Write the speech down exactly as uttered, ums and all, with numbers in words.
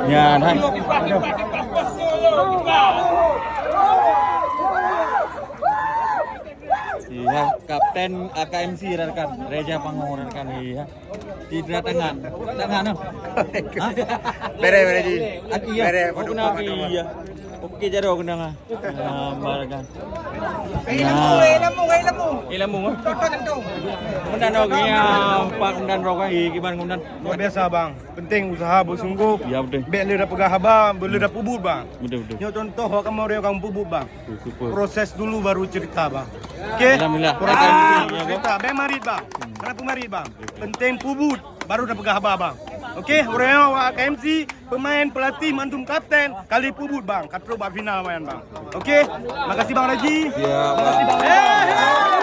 Nyan hai. Iya, kapten A K M C rakan, Reja Pango rakan, iya. Cedera tangan. Tangan tu. Hah? Bere, bere, Ji. Ah, iya. Bere, oh, kena, iya. Oke, jaro kena. Ah, barakan. Ilmu, ilmu, ilmu. Ilmu. Contoh, contoh. Kemudian, oh, iya, Pak, kemudian, Rokan, iya, gimana, kemudian? Luar biasa, Bang. Penting usaha bersungguh. Ya, betul. Bèk le dah peugah haba, bèk le dah peubuet, Bang. Betul, betul. Nyoe contoh, awak kamoe ureueng nyang peubuet, Bang. Betul, super. Proses dulu baru cerita, Bang. Oke? Alhamdulillah. Proses dulu cerita. Bèk marit, Bang. Kenapa marit, Bang? Penting peubuet, baru dah peugah haba, Bang. Oke, ureueng nyoe awak K M C, pemain, pelatih, mandum kapten, kali peubuet, Bang. Ka trôk bak final, Bang. Oke? Makasih, Bang Raji. Ya, makasih, Bang. Bang. Eh, eh, eh.